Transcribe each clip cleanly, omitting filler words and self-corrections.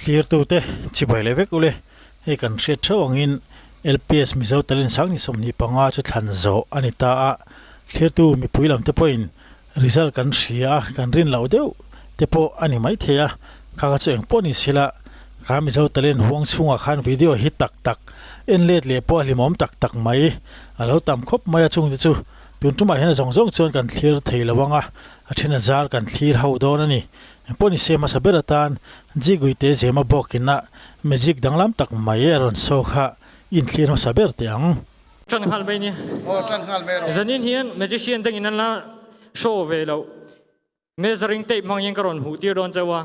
Thlirtute chibai leh vek ule, hei kan hriat theuh angin LPS Mizo Talent sang ni 25 chu thlan zawh a ni ta a, thlirtu mipui lam te pawhin result kan hria a, kan rin loh deuh te pawh a ni maithei a, kha kha chu eng pawh ni sela kha Mizo Talent huang chhungah khan video hi tak tak en let leh pawh a hlimawm tak tak mai a lo tam khawp mai a, chungte chu tun tumah hian a zawng zawng chuan kan thlir thei lo ang a, a then a zar kan thlir ho dawn a ni. Engpawh ni se hmasa ber atan Jigui te Zema bawkin a magic danglam tak mai a rawn show kha inthlir hmasa ber teh ang. Tan nghal mai ni. Aw tan nghal mai rawh. Zanin hian magician dangin an la show ve loh. Measuring tape hmang hian ka rawn hmuh tir dawn chauh a.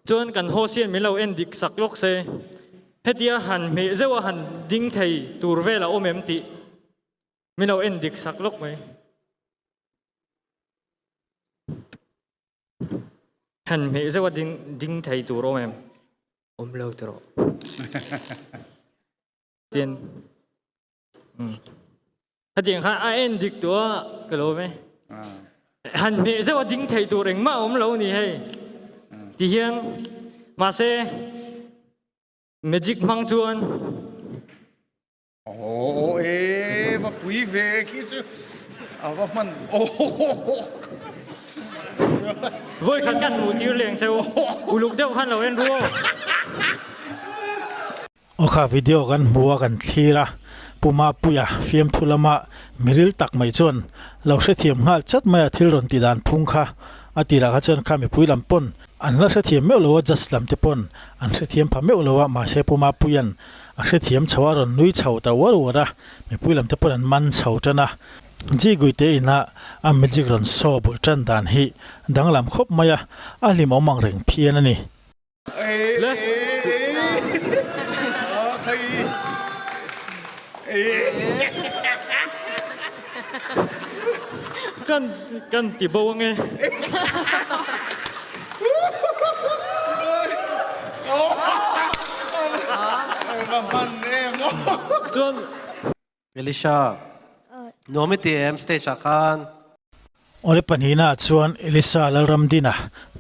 Chuan kan host hian min lo en dik sak lawk se. Hetia han hmeh zeuh a han ding thei tur vel a awm em tih min lo en dik sak lawk mai. Han hmeh zeuh a ding ding thei tur awm em? Awm lo ti rawh. Tin. Hetiang khan a en dik tu a ka lo ve. Han hmeh zeuh a ding thei tur engmah awm lo ni hei. Ti hian mahse magic hmang chuan Aw e va pui ve khi chu a va hman aw. Vawi khat kan hmuh tir leng cheu uluk deuh khan lo en ru aw. Aw kha video kan hmu a kan thlir a, Pu Mapuia fiamthu lama miril tak mai chuan lo hrethiam nghal chat mai a thil rawn tih dan phung kha a tirah kha chuan kha mipui lam pawn an la hrethiam meuh lo a judge lam te pawn an hrethiam pha meuh lo a mahse Pu Mapuia'n A hrethiam chho a rawn nui chho ta uar uar a, mipui lam te pawhin an man chho tan a. Jigui te ina a magic rawn saw bul tan dan hi danglam khawp mai a, a hlimawm ang reng phian a ni. Kan kan ti bo ange. Chuan. Elisha, nuam i ti em stage ah khan? Awle pahnihna ah chuan Elisa Lalramdina,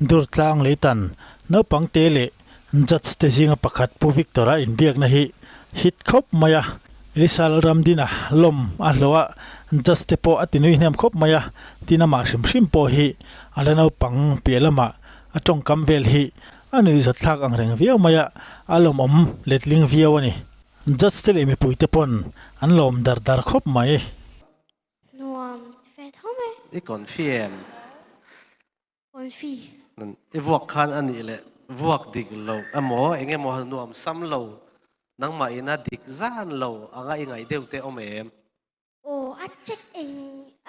Durtlang Leitan, naupang te leh Judge te zinga pakhat Pu Victor-a inbiakna hi hit khawp mai a. Elisa Lalramdina lawm a hlawh a, Judge te pawh a ti nui hnem khawp mai a, tin amah hrim hrim pawh hi a la naupang piah lamah a tawngkam vel hi a nuihzat thlak ang reng viau mai a, a lawmawm letling viau a ni. Judge te leh mipui te pawn an lawm dar dar khawp mai. Nuam ti ve tho mai. I confi em? Confi. I vuak khan a nih leh vuak dik lo emaw eng emaw nuam sam lo nangmah ina dik zan lo anga i ngaih deuh te awm em? Aw a check eng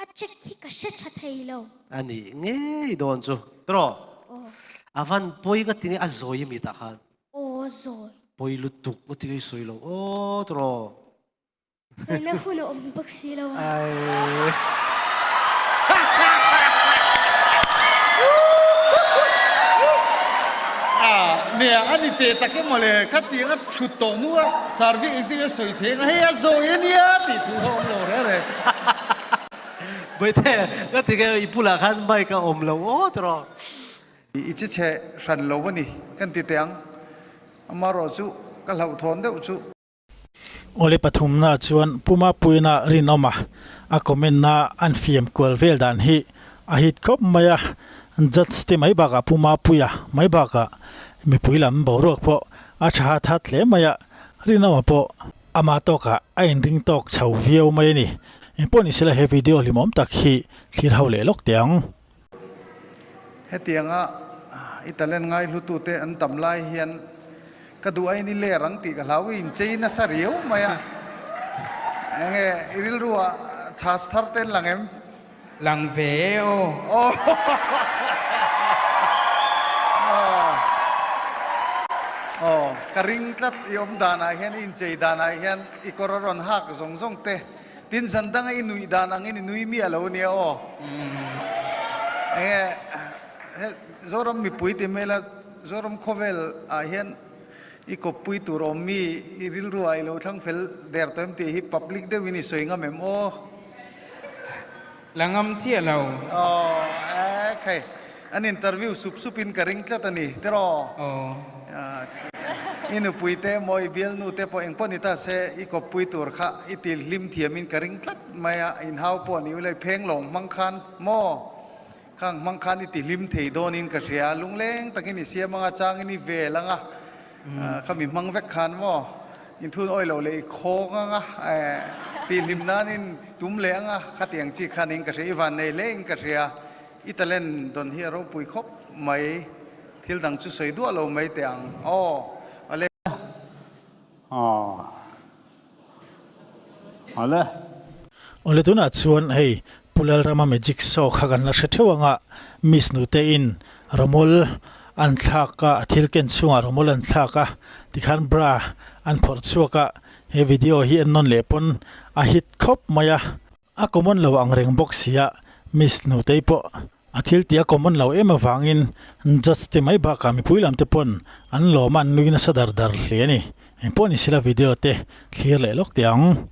a check hi ka hre tha thei lo. A nih ngei dawn chu tiraw? Aw. A van pawi ka ti nge a zawi mi tah khan? Aw zawi. Pawi lutuk ka ti nge i sawi lo aw tiraw? Sawina hun a awm bawk si lo a. Nia a ni teh tak emaw le khatiang a thut tawh hnu a Sarvi engtin a sawi thei ang a hei a zawi a nia tih thu kha awm lo reng reng. Bawihte ka ti kha i bulah khan mic a awm lo aw tiraw. I chi chhe hran lo a ni kan ti teh ang amaherawh chu ka hlauhthawn deuh chu. Awle pathumna chuan Pu Mapuina rinawma a comment na an fiam kual vel dan hi a hit khawp mai a, judge te mai bakah Pu Mapuia mai bakah mipui lam boruak pawh a tha hat hat hle mai a, rinawma pawh ama tawkah a inring tawk chho viau mai a ni. Engpawh ni sela he video hlimawm tak hi thlir ho leh lawk teh ang. Hetianga i talent ngaihlutute an tam lai hian ka duh aiin i ler ang tih ka hlau i inchei nasa riau mai a. Enge i rilruah chhas thar te an lang em? Lang ve e aw. Aw, ka ring tlat i awm danah hian i inchei danah hian i kawr a rawn hak zawng zawng te. Tin zan danga i nuih dan angin i nui miah lo ania aw. Enge he Zoram mipui ti hmela Zoram khawvel ah hian i kawppui tur awm mi i rilru ah i lo thlang fel der tawh em tih hi public deuhin i sawi ngam em aw. La ngam chiah lo. Aw e khai. An interview sup sup in ka ring tlat a ni tiraw? I nupui te emaw i bialnu te pawh engpawh ni ta se i kawppui tur kha i til hlim thiam in ka ring tlat mai a, inhau pawh ni ula i pheng lawng hmang khan maw khang hmang khan i ti hlim thei dawn in ka hria, lungleng takin i siam anga changin i vel anga khami hmang vek khan maw inthun awi loh leh i khawng anga tih hlim nan in tum leh anga khatiang chi khan in ka hria, i vannei hle in ka hria. I talent dawn hi a ropui khawp mai, thil dang chu sawi duah lo mai teh ang aw. Ale. Ale. Awle tunah chuan hei Pu Lalrama magic show kha kan la hre theuh ang a, Miss Nute in rawmawl an thlak a, a thil ken chhungah rawmawl an thlak a, tikhan bra an phawrh chhuak a, he video hi en nawn leh pawn a hit khawp mai a. A common lo ang reng bawk sia, Miss Nutei pawh a thil tih a common lo em avangin judge te mai bakah mipui lam te pawn an lawm a, an nui nasa dar dar hle a ni. Engpawh ni sila video te thlir leh lawk teh ang.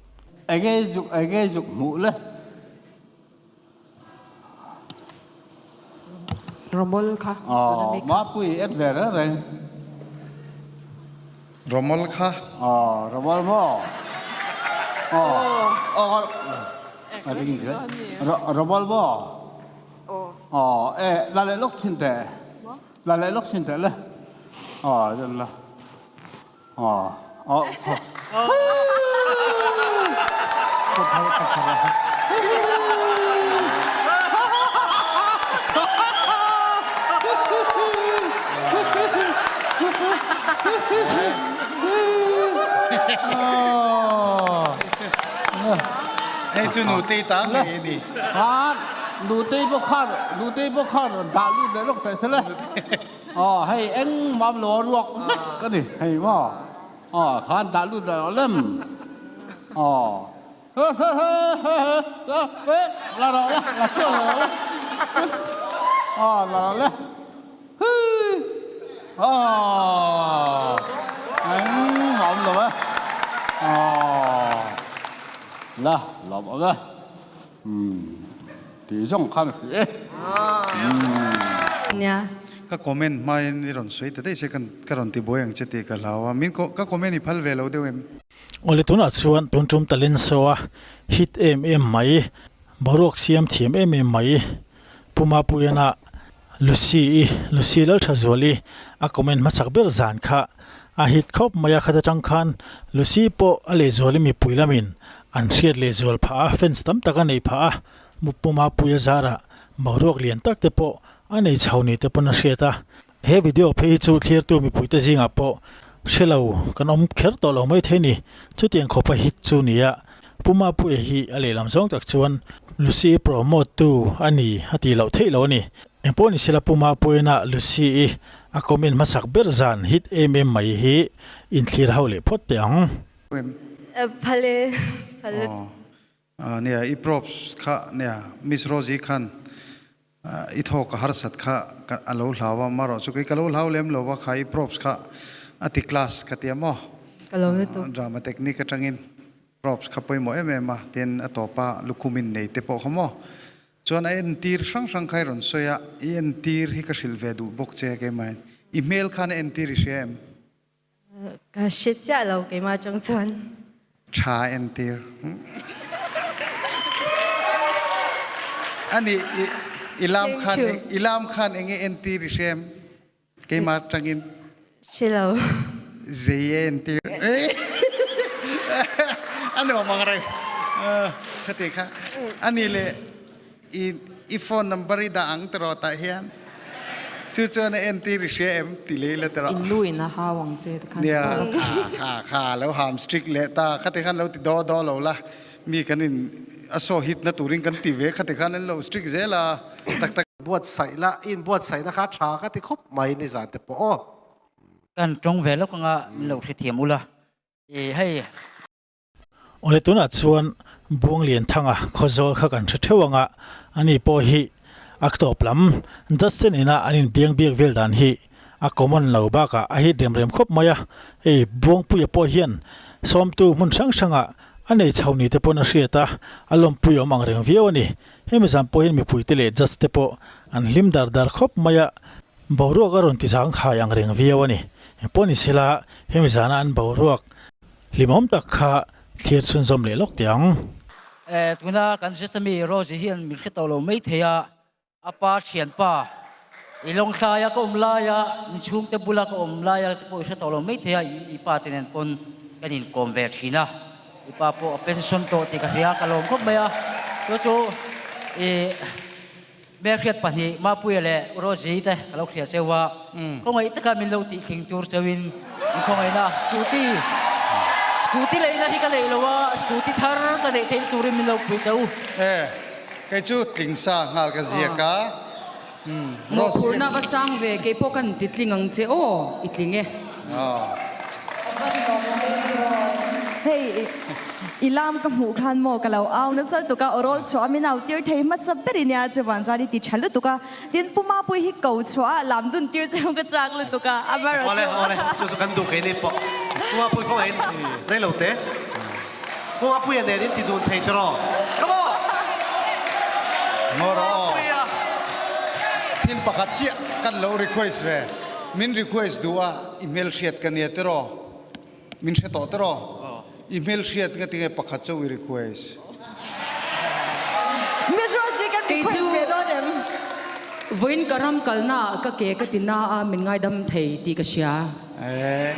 Enge zuk enge zuk hmuh le. Romol kha tuna mi kha. Mapui en ve reng reng. Romol kha. Aw Romol maw? Aw aw a ring zui. Romol maw? Aw e la leh lawk thin teh. La leh lawk thin teh le. Aw zen la. Aw aw khaw. Hei chu nutei ta ngei a ni. Khan nutei pawh khan nutei pawh khan rawn dah lut leh lawk teh se le. Aw hei engmah lo a ruak vek a ni hei maw. Aw khan dah lut leh lawk lem. Aw he he he he he he la rawh la la chhuak rawh la. Aw la rawh le. Hii Aww engmah awm lo e Aww la lawm awm e Umm tih zawng khan a hrilh e Umm. Nia. Ka comment hmain i rawn sawi ta daih se ka rawn ti buai ang che tih ka hlau a, min ka comment i phal ve lo deuh em? Awle tunah chuan tun tum talent show a hit em em mai, boruak siam thiam em em mai Pu Mapuiana Lucy-i, Lucy Lalthazuali a comment hmasak ber zan kha a hit khawp mai a, khat atang khan Lucy pawh a lehzuali mipui lamin an hriat lehzual phah a, fans tam tak a nei phah a, Pu Mapuia zarah boruak lian tak te pawh a nei chho ni te pawn a hriat a. He video phei hi chu thlirtu mipuite zingah pawh hre lo kan awm kher tawh lo mai thei ni. Chutiang khawpa hit chu ni a, Pu Mapuia hi a lehlam zawng tak chuan Lucy-i promote tu a ni a tih loh theih lo a ni. Engpawh ni sela Pu Mapuiana Lucy-i a comment hmasak ber zan hit em em mai hi inthlir ho leh phawt teh ang. Phale phale. Nia, i props kha nia, Miss Rosie khan i thawk a harsat kha a lo hlau a, marawh chu kei ka lo hlau lem lo va kha i props kha a ti class ka ti a maw? Ka lo hre tawh. Drama technique atangin props kha pawimawh em em a, tin a tawpa lukhum in nei te pawh kha maw? Chuan a entir hrang hrang kha i rawn sawi a, i entir hi ka hrilh ve duh bawk che keimahin. I hmel khan a entir i hria em? Ka hre chiah lo keimah atang chuan. Tha entir. Ani i lam khan i lam khan enge entir i hre em? Keimah atangin. Hre lo. Zei e entir. A nuam ang reng. Khati kha. Ani le I i phone number i dah ang tiraw tah hian chu chuan a entir i hria em ti lei la tiraw. In lu in a hau ang che tikhan. Nia kha kha kha lo ham strict leh ta khati khan lo ti daw daw lo la mi kan in a saw hit na turin kan ti ve khati khan an lo strict zel a tak tak. Buatsaih la, i inbuatsaihna kha tha ka ti khawp mai nizan te pawh aw. Kan tawng ve lawk anga min lo hrethiam ula i hei. Awle tunah chuan Buanglianthanga Khawzawl kha kan hre theuh ang a, ani pawh hi a tawp lam judge te nena an inbiang biak vel dan hi a common lo bakah a hit rem rem khawp mai a, hei Buangpuia pawh hian sawmtu hmun hrang hrangah. A nei chho ni te pawn a hriat a, a lawmpui awm ang reng viau a ni. Hemi zan pawh hian mipui te leh judge te pawh an hlim dar dar khawp mai a, boruak a rawn ti zangkhai ang reng viau a ni. Engpawh ni sela, hemi zana an boruak hlimawm tak kha thlir chhunzawm leh lawk teh ang. Tuna kan Sesame Rose hian min hre tawh lo mai thei a, A pa thianpa, i lawngthlaia ka awm laia, ni chhungte bula ka awm laia te pawh i hre tawh lo maithei a, i pa te nen pawn kan inkawm ve thin a, i pa pawh a pension tawh tih ka hria, ka lawm khawp mai a, chu chu i hmelhriat pahnih Mapuia leh Rosie te ka lo hria cheu a, khawngaih taka min lo tih thling tur cheuin min khawngaihna scooty, scooty leihna hi ka neih lo a, scooty thar ka neih theihna turin min lo pui teh u. Kei chu tling sa nghal ka ziak a. Mawhphurhna va sang ve, kei pawh kan ti tling ang che aw, i tling e. Hei i lam ka hmuh khan maw ka lo au nasa lutuk a, awrawl chhuah a min au tir thei hmasa ber i nia chuvan chuan i ti tha lutuk a, tin Pu Mapui hi ko chhuah a lam dun tir che ka chak lutuk a, a mara chu. Awle awle chu chu kan duh keini pawh Pu Mapui kawngaihin rei lo te. Pu Apuia nen in ti dun thei tiraw? Come on! Ngaw rawh aw. Thil pakhat chiah kan lo request ve. Min request duh a, i hmelhriat ka nia tiraw? Min hre tawh tiraw? I hmelhriat nga tinge pakhat chauh i request? Mizozi kan request ve dawn em? Vawiin ka ram kalna ah ka ke ka ti na a, min ngaidam thei tih ka hria. Ee,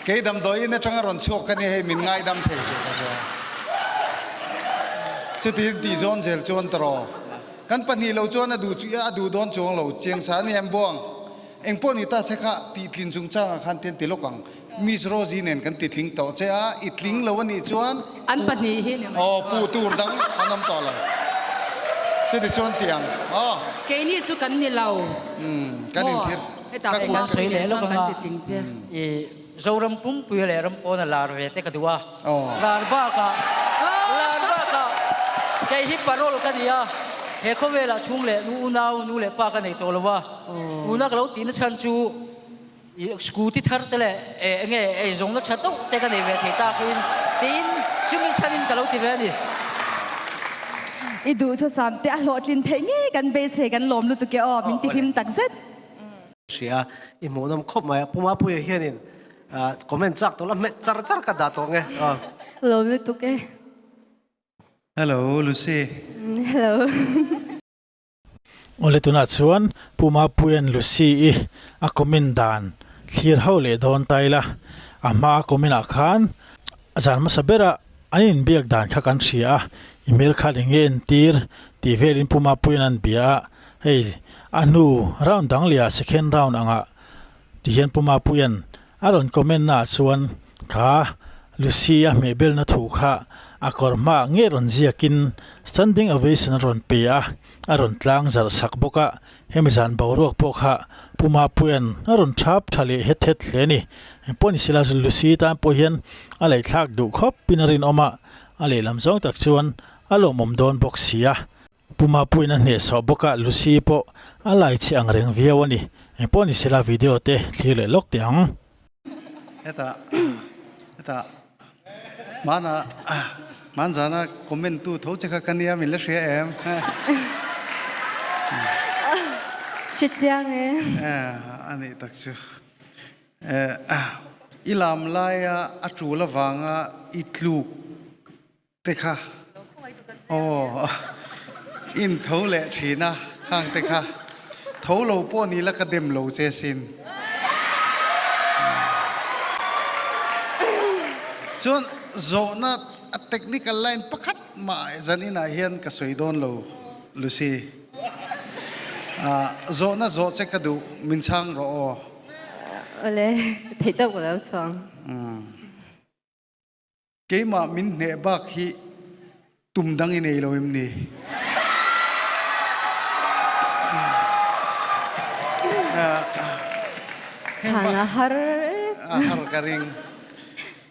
kei damdawi in atanga rawn chhuak ka nia hei min ngaidam thei tih ka hria. Chutin tih zawn zel chuan tawraw. Kan pahnih lo chuan a duh chu a duh dawn chuang lo chiang sa a ni em buang. Eng pawh ni ta se kha tih tlin chungchangah khan tian ti lawk ang. Miss Rosie nen kan ti tling tawh che a, i tling lo a nih chuan An pahnih hi ni mai. Aw, pu tur dang an awm tawh lo. Chuti chuan ti ang aw. Keini chu kan ni lo. Umm, kan inthir. Hetah Ka Kan sawi leh lawk anga i Zoram pumpui leh ram pawn a lar ve te ka duh a. Lar bakah lar bakah kei hi parole ka ni a, he khawvelah chhung leh nu unau nu leh pa ka nei tawh lo a. Tuna ka lo tihna chhan chu i scooty thar te leh eng nge eizawnna tha deuh te ka nei ve thei takin tiin chumi chhanin ka lo ti ve a ni. I duhthusam te a hlawhtlin theih ngei kan beisei kan lawm lutuk e aw, min tihlim takzet. Hria, i hmuhnawm khawp mai a, Pu Mapuia hianin comment chak tawh la, hmet char char ka dah tawh nge. Lawm lutuk e. Hello Lucy. Hello. Awle tunah chuan Pu Mapuia'n Lucy i a comment dan thlir ho leh dawn ta ila, a hma a comment ah khan zan hmasa bera an inbiak dan kha kan hria a, email khan eng nge entir tih velin Pu Mapuia'n an bia a, Hei a hnu round dang leh ah second round angah ti hian Pu Mapuia'n a rawn comment na ah chuan kha Lucy a hmehbelna thu kha a kawr hmaah ngei rawn ziakin standing ovation a rawn pe a, a rawn tlang zarh sak bawk a, hemi zan boruak pawh kha Pu Mapuia'n a rawn thap tha leh het het hle a ni. Engpawh ni sela Lucy tan pawh hian a leihthlak duh khawpin a rinawm a, a lehlam zawng tak chuan a lawmawm dawn bawk si a. Pu Mapuiin a hnehsawh bawk a, Lucy pawh a lai chhe ang reng viau a ni. Engpawh ni sela video te thlir leh lawk teh ang. Hetah hetah hmanah hman zana comment tu tho che kha ka nia min la hria em? Hre chiang e. A nih tak chu. I lam laia a tul avanga i tluk te kha aw in tho leh thin a khang te kha tho lo pawh ni la ka dem lo che sin chuan zawhna a technical line pakhat mah zan inah hian ka sawi dawn lo Lucy ah zawhna zawh che ka duh min chhang rawh aw. Awle theih tawk ka lo chhuang. Keimah min hneh bak hi tum dang i nei lo em ni? Chhan a har e. A har ka ring.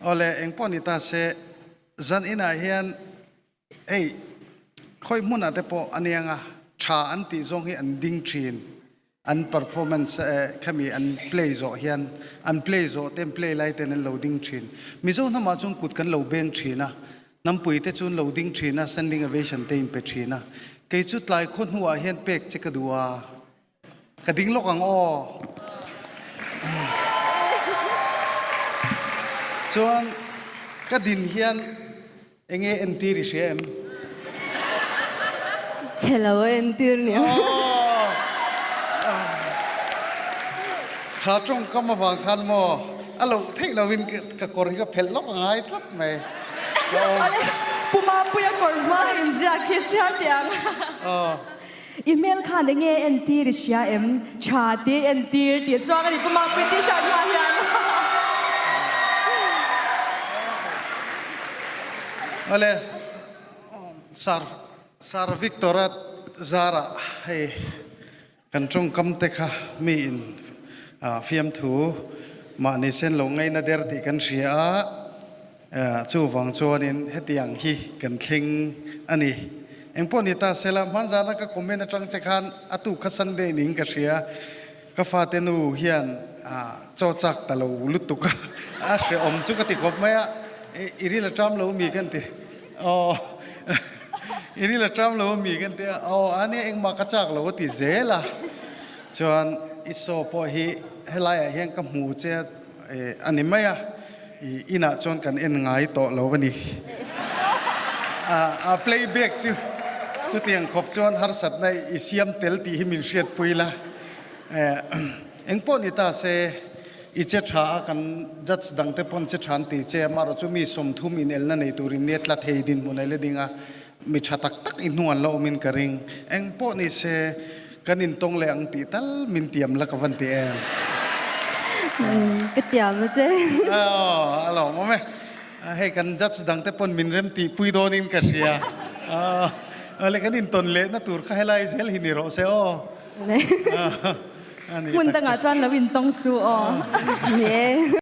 Awle engpawh ni ta se zan inah hian hei khawi hmunah te pawh a niang a tha an tih zawng hi an ding thin. An performance khami an play zawh hian an play zawh te an play lai ten an lo ding thin. Mizo hnamah chuan kut kan lo beng thin a. Nampui te chu an lo ding thin a, standing ovation te in pe thin a. Kei chu tlai khaw hnuah hian pek che ka duh a. Ka ding lawk ang aw. Chuan ka din hian enge entir i hria em? Chhe lo a entir nia. Kha tawngkam avang khan maw a loh theih lovin ka kawr hi ka phelh lawk a ngai tlat mai. Awle, Pu Mapuia kawr hma inziak hi chhiar teh ang. I hmel khan enge entir i hria em? Tha tih entir tih chuang a ni Pu Mapui t-shirt hma hian. Awle Sir Sir Victor-a zarah hei kan tawngkam te kha mi in fiamthu mahni sen lo ngaina der tih kan hria a. Chuvang chuanin hetiang hi kan thleng a ni. Engpawh ni ta sela, hmanzana ka comment atang che khan a tu kha Sunday niin ka hria. Ka fate nu hian chaw chak ta lo lutuk a, a hrehawm chu ka ti khawp mai a, i ril a ṭam lo mi kan ti. Aw, i ril a ṭam lo mi kan ti a, aw a nia engmah ka chak lo a ti zel a. Chuan i saw pawh hi helaiah hian ka hmu che a ni mai a. I inah chuan kan en ngai tawh lo a ni. A playback chu chutiang khawp chuan harsatna i siam tel tih hi min hriatpui la. Engpawh ni ta se i che tha a, kan judge dangte pawn che tha an ti che, amaherawh chu mi 30 inelna nei turin nia tla thei dinhmun a la ding a, Mi tha tak tak i hnuan la awmin ka ring. Eng pawh ni se kan intawng leh ang tih tal min tiam la ka van ti em? Ka tiam a che. Aw, a lawm awm e. Hei kan judge dang te pawn min rem tih pui dawnin ka hria. Aw, le kan intawn lehna tur kha helai zel hi ni rawh se aw. Hmun dangah chuan lo intawng su aw. Ni e.